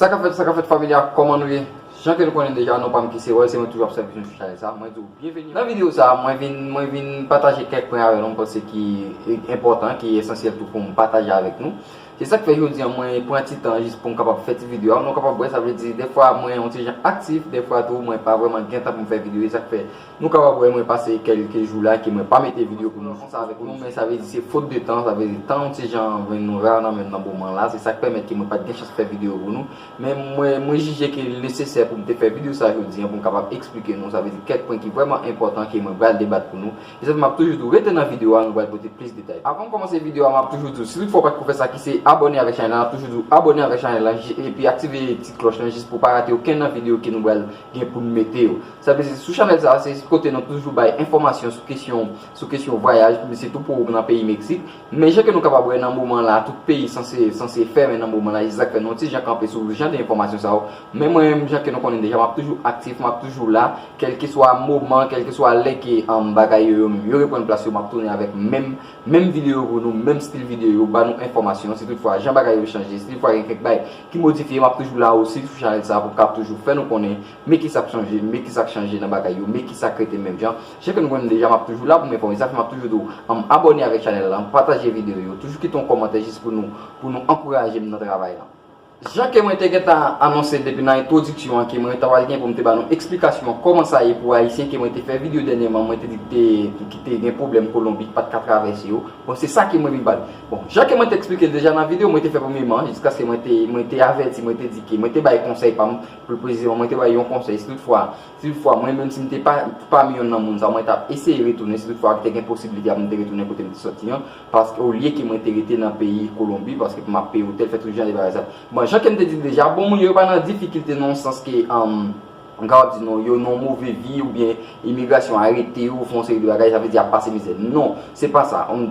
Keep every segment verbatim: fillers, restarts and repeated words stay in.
Sa k ap fèt, sa k ap fèt, fanmi a, kòman nou ye? Jan ke nou konnen deja, non pa m ki se Wòl, se mwen toujou ap sèvi sou chanèl sa. Mwen di w byenveni. Nan videyo sa, mwen vin, mwen vin pataje kèk pwen avè nou, mwen panse ki enpòtan, ki esansyèl tou pou m pataje avèk nou. Se sa k fè jodi a, mwen pran ti tan jis pou m kapab fè ti videyo a. Nou kapab wè, sa vle di, dèfwa mwen yon ti jan aktif, dèfwa tou mwen pa vrèman gen tan pou m fè videyo. Se sa k fè nou kapab wè mwen pase kèlke jou la ke mwen pa mete videyo pou nou. Konsa avèk nou, men sa vle di se fot de tan, sa vle di tan yon ti jan vin nou ra nan menm nan moman la. Se sa k pèmèt ke mwen pa t gen chans fè videyo pou nou. Men mwen, mwen jije ke li nesesè pou m te fè videyo sa jodi a, pou m kapab eksplike nou, sa vle di kèk pwen ki vrèman enpòtan ke mwen pral debat pou nou. E sa fè m ap toujou di w rete nan videyo a, nou pral pote plis detay. Avan m kòmanse videyo a, m ap toujou di w, si toutfwa w pa t ko fè sa ki se abòne avèk chanèl la, m ap toujou di w abòne avèk chanèl la, j-, epi aktive ti klòch lan jis pou w pa rate okenn nan videyo ke nou pral gen pou n mete yo. Sa vle di sou chanèl sa, se kote nou toujou bay enfòmasyon sou kesyon, sou kesyon vwayaj, se tou pou nan peyi Meksik. Men jan ke nou kapab wè nan moman la, tout peyi sanse, sanse fèmen nan moman la, se sa k fè nou yon ti jan kanpe sou jan de enfòmasyon sa yo. Men mwen menm, jan ke nou konnen deja, m ap toujou aktif, m ap toujou la, kèlkeswa moman, kèlkeswa lè ke, um, bagay yo, yo menm, yo reprann plas yo, m ap tounen avèk menm, menm videyo pou nou, menm stil videyo yo, ba nou enfòmasyon, si toutfwa jan bagay yo chanje, si toutfwa gen kèk bagay ki modifye, m ap toujou la osi sou chanèl sa pou m kab toujou fè nou konnen, men ki sa k chanje, men ki sa k chanje nan bagay yo, men ki sa k rete menm jan. Jan ke nou konnen deja, m ap toujou la pou m enfòme, sa fè m ap toujou di w, um, abòne avèk chanèl la, pataje videyo yo, toujou kite yon kòmantè jis pou nou, pou nou ankouraje m nan travay la. Jan ke mwen te gentan anonse depi nan entwodiksyon an ke mwen ta pral gen pou m te ba nou eksplikasyon kòman sa ye pou Ayisyen ke mwen te fè videyo dènyèman, mwen te di ki te, ki te gen pwoblèm Kolonbi, ki pa t ka travèse yo. Bon, se sa ke mwen vin ba nou. Bon, jan ke mwen te eksplike l deja nan videyo mwen te fè premyèman, jiskaske mwen te, mwen te avèti, mwen te di ke mwen te bay konsèy pa m, pli presizeman, mwen te bay yon konsèy, si toutfwa, si toutfwa, mwen menm si m te pa, pami yonn nan moun sa, mwen t ap eseye retounen, si toutfwa te gen posiblite a pou m te retounen kote m te sòti an, paske olye ke mwen te rete nan peyi Kolonbi, paske pou m ap peye otèl, fè tout jan de bagay sa. Bon, jan ke m te di l deja, bon, moun yo pa nan difikilte nan yon sans ke, um, m kapab di non, yo nan yon move vi, oubyen imigrasyon arete yo, fè yon seri de bagay, sa vle di y ap pase mizè. Non, se pa sa. Um,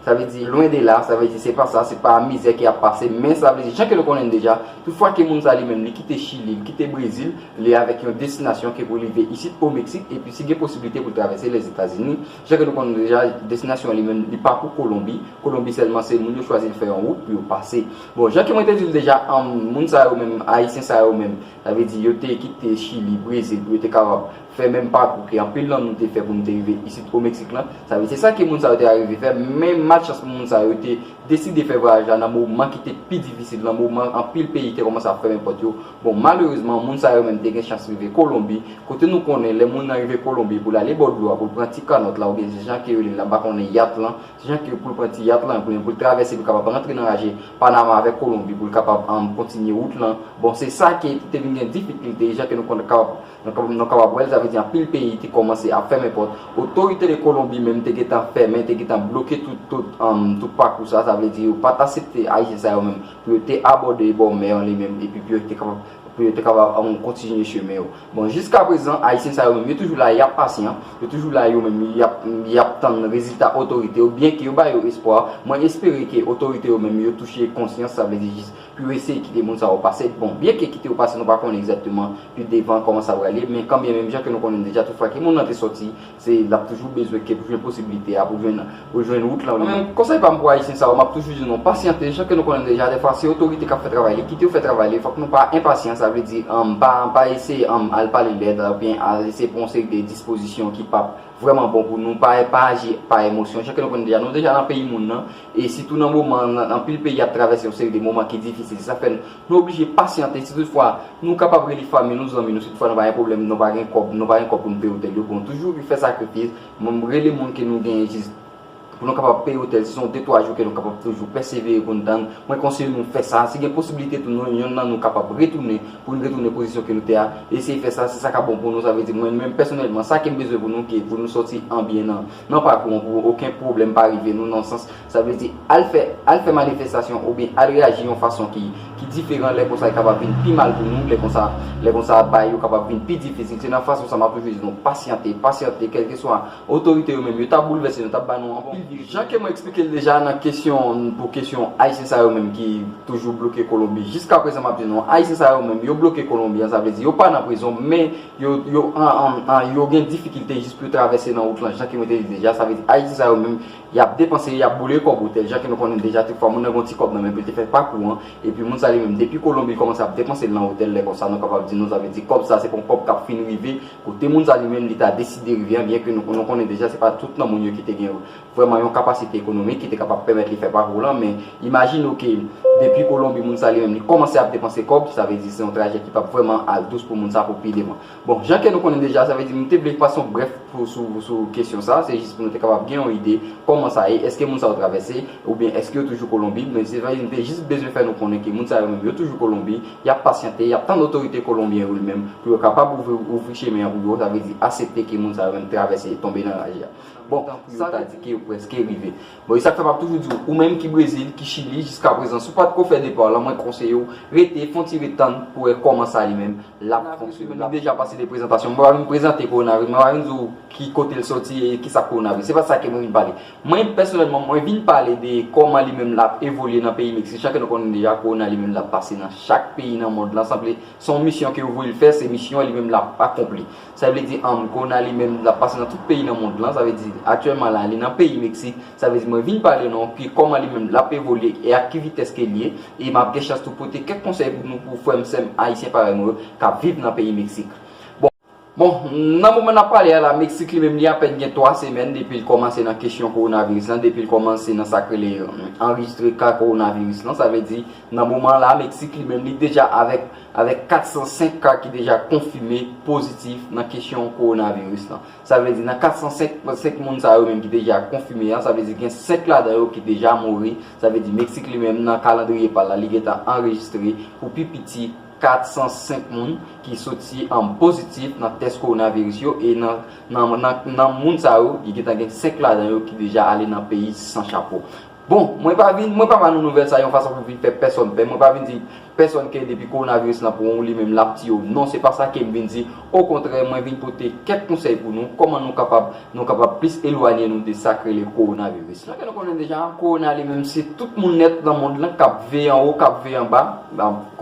sa vle di, lwen de la, sa vle di, se pa sa, se pa mizè ke y ap pase, men sa vle di, jan ke nou konnen deja, toutfwa ke moun sa li menm, li kite Chili, li kite Brezil, li avèk yon destinasyon ke pou li rive isit o Meksik, epi si gen posiblite pou l travèse Lèzetazini, jan ke nou konnen deja, destinasyon li menm, li pa pou Kolonbi. Kolonbi sèlman, se moun yo chwazi l fè yon wout pou yo pase. Bon, jan ke mwen te di l deja, um, moun sa yo menm, Ayisyen sa yo menm, sa vle di, yo te kite Chili, Brezil, pou yo te kapab fè menm pakou ke anpil nan nou te fè pou nou te rive isit o Meksik lan. Sa vle di, se sa ke moun sa yo te arive fè, men malchans pou moun sa yo te deside fè vwayaj la nan moman ki te pi difisil, nan moman anpil peyi te kòmanse ap fèmen pòt yo. Bon, malerezman, moun sa yo menm te gen chans rive Kolonbi, kote nou konnen lè moun nan rive Kolonbi pou l ale bò dlo a, pou l pran ti kanòt la, oubyen se jan ke yo rele l la, m pa konnen yat lan, se jan ke pou l pran ti yat lan, pou, pou l travèse, pou l kapab rantre nan raje Panama avèk Kolonbi, pou l kapab, um, kontinye wout lan. Bon, se sa ke te vin gen difikilte, jan ke nou konn kapab, nou kapab, nou kapab wè l, sa vle di anpil peyi te kòmanse ap fèmen pòt. Otorite de Kolonbi menm te gentan fèmen, te gentan bloke tout, tout, um, tout pakou sa, sa vle di yo pa t aksepte Ayisyen sa yo menm pou yo te abòde bò mè an li menm, epi pou yo te kapab, pou yo te kapab, um, kontinye chemen yo. Bon, jiska prezan, Ayisyen sa yo menm, yo toujou la, y ap pasyan, yo toujou la, yo menm, y ap, y ap tann rezilta otorite yo, byenke yo ba yo espwa, mwen espere ke otorite yo menm, yo touche konsyans, sa vle di jis pou yo eseye kite moun sa yo pase. Bon, byenke kite yo pase, nou pa konnen egzakteman pi devan kòman sa pral ye, men kanmenm, jan ke nou konnen deja, tout fwa ke moun nan te sòti, se, l ap toujou bezwen ke pou jwenn posiblite a, pou jwenn, pou jwenn wout lan. Mwen menm, konsèy pa m pou Ayisyen sa yo, m ap toujou di nou, pasyante, jan ke nou konnen deja, dèfwa se otorite k ap fè travay li, kite yo fè travay li, fòk nou pa enpasyan, sa vle di, um, pa, pa eseye, um, al pale lèd, oubyen al eseye pran yon seri de dispozisyon ki p ap vrèman bon pou nou, pa, pa aji pa emosyon, jan ke nou konnen deja, nou deja nan peyi moun nan, e sitou nan moman, nan, anpil peyi ap travèse yon seri de moman ki difisil, sa fè nou, nou oblije pasyante, si toutfwa nou kapab rele fanmi nou, zanmi nou, si toutfwa nou pa gen pwoblèm, nou pa gen kòb, nou pa gen kòb pou nou peye otèl yo, bon, toujou fè sakrifis, bon, rele moun ke nou genyen jis pou nou kapab peye otèl, si se yon de twa jou ke nou kapab toujou pèsevere pou n tann, mwen konseye nou fè sa. Si gen posiblite tou, nou, yonn nan nou kapab retounen, pou n retounen pozisyon ke nou te a, eseye fè sa, si sa ka bon pou nou, sa vle di mwen menm pèsonèlman, sa ke m bezwen pou nou, ke pou nou sòti an byen nan, nan pakou an, pou okenn pwoblèm pa rive nou, nan sans, sa vle di al fè, al fè manifestasyon oubyen al reyaji yon fason ki, ki diferan, lè konsa li kapab vin pi mal pou nou, lè konsa, lè konsa bagay yo kapab vin pi difisil. Se nan fason sa m ap toujou di nou, pasyante, pasyante, kèlkeswa otorite yo menm, yo t ap boulvèse nou, t ap ba nou anpil Jan ke mwen eksplike l deja nan kesyon, pou kesyon Ayisyen sa yo menm ki toujou bloke Kolonbi. Jiska prezan, m ap di nou, Ayisyen sa yo menm, yo bloke Kolonbi an, sa vle di yo pa nan prizon, men yo, yo, an, an, an, yo gen difikilte jis pou yo travèse nan wout lan, jan ke mwen te di deja, sa vle di Ayisyen sa yo menm, y ap depanse, y ap boule kòb otèl, jan ke nou konnen deja, tout fwa moun nan gen yon ti kòb nan men pou l te fè pakou an, epi moun sa li menm, depi Kolonbi kòmanse ap depanse l nan otèl, lè konsa, nou kapab di nou, sa vle di kòb sa, se pa yon kòb k ap fin rive, kote moun sa li menm, li ta deside rive an, byen ke nou, nou konnen deja, se pa tout nan moun yo ki te gen vrèman yon kapasite ekonomik ki te kapab pèmèt li fè pakou lan, men imajine w ke depi Kolonbi moun sa li menm li kòmanse ap depanse kòb, sa vle di se yon trajè ki p ap vrèman al dous pou moun sa pou pi devan. Bon, jan ke nou konnen deja, sa vle di m te vle fason brèf pou, sou, sou kesyon sa, se jis pou nou te kapab gen yon ide kòman sa ye, èske moun sa yo travèse, oubyen èske yo toujou Kolonbi, men se vre, m te jis bezwen fè nou konnen ke moun sa yo menm yo toujou Kolonbi, y ap pasyante, y ap tann otorite kolonbyen yo li menm, pou yo kapab ouvri, ouvri chemen an pou yo, sa vle di aksepte ke moun sa yo menm travèse, tonbe nan raje a. Bon, sa vle di ke yo prèske rive. Bon, e sa k fè m ap toujou di w, ou menm ki Brezil, ki Chili, jiska prezan, si w pa t ko fè depa w lan, mwen konseye w, rete, fè yon ti ret tann pou wè kòman sa li menm l ap fonksyone. Li deja pase de prezantasyon. Mwen pa vin prezante kowonaviris, mwen pa vin di w ki kote l soti e ki sa k kowonaviris. Se pa sa ke mwen vin pale. Mwen, pèsonèlman, mwen vin pale de kòman li menm l ap evolye nan peyi Meksik. Jan ke nou konnen deja, kowona li menm l ap pase nan chak peyi nan mond lan, sanble se yon misyon ke yo voye l fè, se misyon an li menm l ap akonpli. Sa vle di, anm, kowona li menm l ap pase nan tout peyi nan mond lan, sa vle di, aktyèlman la, li nan peyi Meksik, sa vle di, mwen vin pale nou, ki kòman li menm l ap evolye e ak ki vitès ke l ye, e m ap gen chans tou pote kèk konsèy pou nou, pou frè m, sè m, ayisyen parèy mwen yo, k ap viv nan peyi Meksik. Bon, bon, nan moman n ap pale a la, Meksik li menm li apèn gen twa semèn depi l kòmanse nan kesyon kowonaviris lan, depi l kòmanse nan sa k rele, euh, anrejistre ka kowonaviris lan, sa vle di, nan moman la, Meksik li menm li deja avèk, avèk kat san senk ka ki deja konfime pozitif nan kesyon kowonaviris lan. Sa vle di nan kat san senk, senk moun sa yo menm ki deja konfime a, sa vle di gen senk ladan yo ki deja mouri. Sa vle di Meksik li menm nan kalandriye pa l la, li gentan anrejistre pou pi piti kat san senk moun ki soti an pozitif nan tès kowonaviris yo, e nan, nan, nan, nan moun sa yo, li gentan gen senk ladan yo ki deja ale nan peyi san chapo. Bon, mwen pa vin, mwen pa ba nou nouvèl sa yon fason pou vin fè pèsonn pè. Mwen pa vin di pèsonn ke depi kowonaviris lan pran w li menm l ap tiye w. Non, se pa sa ke m vin di. Okontrè, mwen vin pote kèk konsèy pou nou, kòman nou kapab, nou kapab plis elwanye nou de sa k rele kowonaviris lan. Jan ke nou konnen deja, kowona li menm se tout moun nèt nan mond lan k ap veye anwo, k ap veye anba,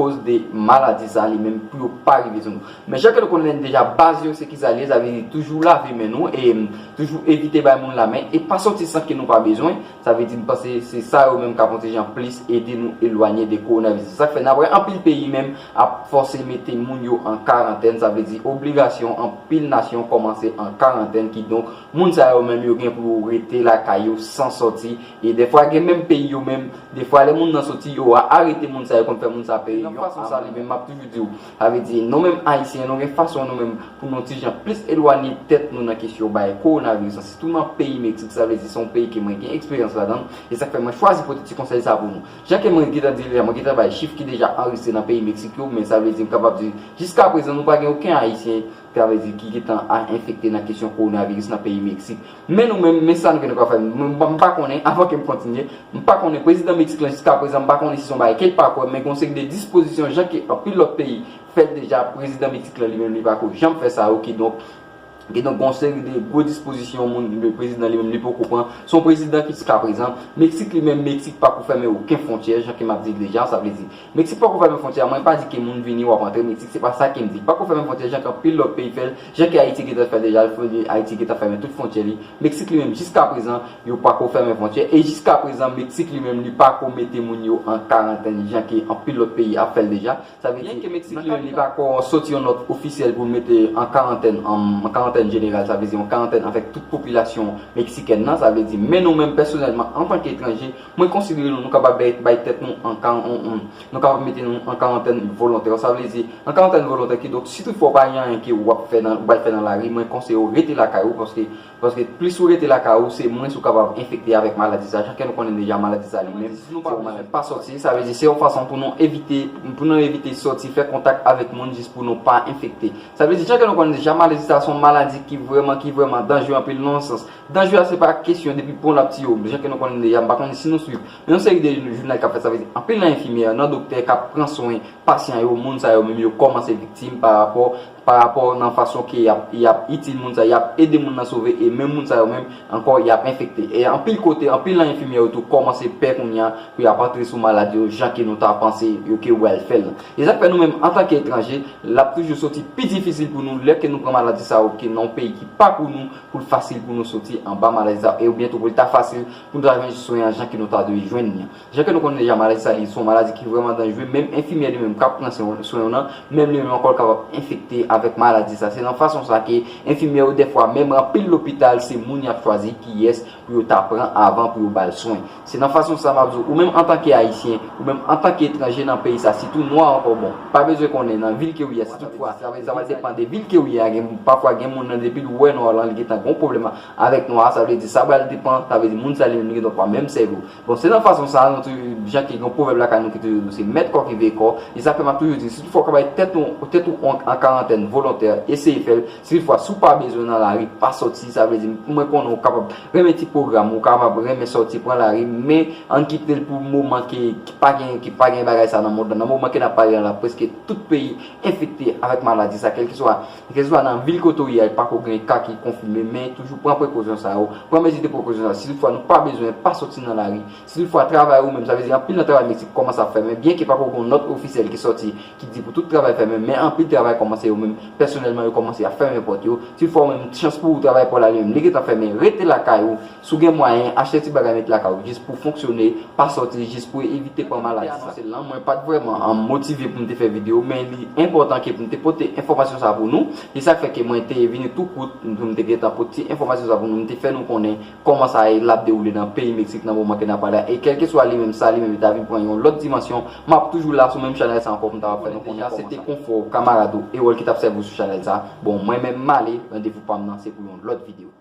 akoz de maladi sa li menm pou yo pa rive sou nou. Men jan ke nou konnen deja, baz yo se ki sa l ye, sa vle di toujou lave men nou e, mm, toujou evite bay moun lamen e pa soti san ke nou pa bezwen. Sa vle di, m panse se sa yo menm k ap yon ti jan plis ede nou elwanye de kowonaviris. Se sa k fè n ap wè anpil peyi menm ap fòse mete moun yo an karantèn. Sa vle di obligasyon anpil nasyon kòmanse an karantèn. Kidonk, moun sa yo menm yo gen pou yo rete lakay yo san sòti. E dèfwa gen menm peyi yo menm, dèfwa lè moun nan soti, yo a arete moun sa yo, konn fè moun sa peye yon amand. Sa li menm m ap toujou di w. Sa vle di, nou menm Ayisyen, nou gen fason nou menm pou nou ti jan plis elwanye tèt nou nan kesyon bay kowonaviris lan, sitou nan peyi Meksik, sa vle di se yon peyi ke mwen gen eksperyans ladan l, e sa k fè mwen chwazi pote ti konsèy sa pou nou. Jan ke mwen gentan di l deja, mwen gentan bay chif ki deja anrejistre nan peyi Meksik yo, men sa vle di m kapab di, jiska prezan, nou pa gen okenn Ayisyen, sa vle di, ki gentan a enfekte nan kesyon kowonaviris nan peyi Meksik. Men nou menm, men sa nou gen nou ka fè. M, m, m pa konnen, avan ke m kontinye, m pa konnen prezidan Meksik lan jiska prezan, m pa konnen si se yon bagay ke l pa kwè, men gen yon seri de dispozisyon, jan ke anpil lòt peyi fè l deja, prezidan Meksik lan li menm li pa ko janm fè sa yo, kidonk, kidonk gen yon seri de gwo dispozisyon moun, prezidan li menm li poko pran. Se yon prezidan ki jiska prezan, Meksik li menm, Meksik pa ko fèmen okenn fwontyè, jan ke m ap di l deja, sa vle di, Meksik pako fèmen fwontyè a, mwen pa di ke moun vini w ap antre Meksik, se pa sa ke m di. Pako fèmen fwontyè jan ke anpil lòt peyi fè l, jan ke Ayiti gentan fè l deja, Ayiti gentan fèmen tout fwontyè li. Meksik li menm, jiska prezan, yo pako fèmen fwontyè. E jiska prezan, Meksik li menm, li pako mete moun yo an karantèn, jan ke anpil lòt peyi ap fè l deja. Sa vle di, byen ke Meksik li menm, li pako soti yon nòt ofisyèl pou l mete an karantèn, an, an karantèn jeneral, sa vle di yon karantèn avèk tout popilasyon meksikèn nan, sa vle di, men nou menm pèsonèlman, antanke etranje, mwen konsidere nou, nou kapab bay, bay tèt nou an ka-, on, on, nou kapab mete nou an karantèn volontè. Sa vle di, an karantèn volontè, kidonk, si toutfwa w pa gen anyen ke w ap fè nan, ou pral fè nan lari, mwen konseye w rete lakay ou, paske, paske plis ou rete lakay ou, se mwens ou kapab enfekte avèk maladi sa. Jan ke nou konnen deja, maladi sa li menm, se yon maladi pa sòti. Sa vle di, se yon fason pou nou evite, pou nou evite sòti, fè kontak avèk moun jis pou nou pa enfekte. Sa vle di, jan ke nou konnen deja, maladi sa se yon maladi ki vrèman, ki vrèman danjere anpil nan yon sans. Danje a se pa kesyon depi pon l ap tiye w. Jan ke nou konnen deja, m pa konnen si nou swiv. Men yon seri de jounal k ap fèt, sa vle di anpil nan enfimyè, nan doktè k ap pran swen pasyan yo, moun sa yo menm yo kòmanse viktim pa rapò pa rapò nan fason ke y ap, y ap itil moun sa, y ap ede moun nan sove, e menm moun sa yo menm ankò y ap enfekte. E anpil kote, anpil nan enfimyè yo tou kòmanse pè kounye a pou y ap antre sou malad yo jan ke nou ta panse yo ke w al fè l. E sa k fè nou menm antanke etranje, l ap toujou soti pi difisil pou nou lè ke nou pran maladi sa yo ke nan yon peyi ki pa pou nou, pou l fasil pou nou soti anba maladi sa yo, e oubyen tou pou l ta fasil pou nou ta jwenn swen an jan ke nou ta dwe jwenn li an. Jan ke nou konnen deja, maladi sa li se yon maladi ki vrèman danjere, menm enfimyè li menm k ap pran swen, swen w nan, menm li menm ankò l kapab enfekte avèk maladi sa. Se nan fason sa ke enfimyè yo dèfwa menm ranpli lopital, se moun y ap chwazi kiyès pou yo ta pran avan pou yo ba l swen. Se nan fason sa m ap di w, ou menm antanke ayisyen, ou menm antanke etranje nan peyi sa, sitou nwa ankò, bon, pa bezwen konnen nan vil ke w ye a, si toutfwa, sa va, sa va depann de vil ke w ye a, gen, pafwa gen moun nan depi l wè nwa w lan, li gentan gen yon pwoblèm avèk nwa a, sa vle di sa pral depann, sa vle di moun sa li menm li gen dwa pa menm sèvi w. Bon, se nan fason sa, nou toujou, jan ki gen yon pwovèb lakay nou ki toujou di w, se mèt kò ki veye kò, e sa fè m ap toujou di, si toutfwa w ka bay tèt ou, tèt ou an, an karantèn volontè, eseye fè l, si toutfwa, si w pa bezwen nan lari, pa sòti, sa vle di, mwen konnen w kapab renmen ti pwogram, w kapab renmen sòti, pran lari, men ann kite l pou moman ke, ki pa gen, ki pa gen bagay sa nan mond lan. Nan moman ke n ap pale a la, prèske tout peyi enfekte avèk maladi sa, kèlkeswa, kèlkeswa nan vil kote w ye a, pako gen ka ki konfime, men toujou pran prekosyon sa yo, pran mezi de prekosyon sa yo. Si toutfwa nou pa bezwen, pa sòti nan lari. Si toutfwa travay ou menm, sa vle di anpil nan travay Meksik kòmanse ap fèmen, byenke pako gen yon nòt ofisyèl ki sòti, ki di pou tout travay fèmen, men anpil travay kòmanse yo menm, pèsonèlman, yo kòmanse ap fèmen pòt yo. Si toutfwa ou menm, chans pou ou, travay pa w la li menm, li gentan fèmen, rete lakay ou. Si w gen mwayen, achte ti bagay met lakay ou, jis pou fonksyone, pa sòti, jis pou evite pran maladi sa. Anonse l lan, mwen pa t vrèman, um, motive pou m te fè videyo, men li enpòtan ke pou m te pote enfòmasyon sa pou nou. E sa k fè ke mwen te vini tou kout, pou m te gentan pote ti enfòmasyon sa pou nou, m te fè nou konnen kòman sa ye, l ap dewoule nan peyi Meksik nan moman ke n ap pale a. E kèlkeswa li menm sa, li menm li ta vin pran yon lòt dimansyon, m ap toujou la sou menm chanèl sa ankò pou m ta fè nou konnen kòman sa. Se te konfò kamarad ou Erol ki t ap sèvi w sou chanèl sa. Bon, mwen menm m ale, randevou pa m nan, se pou yon lòt videyo.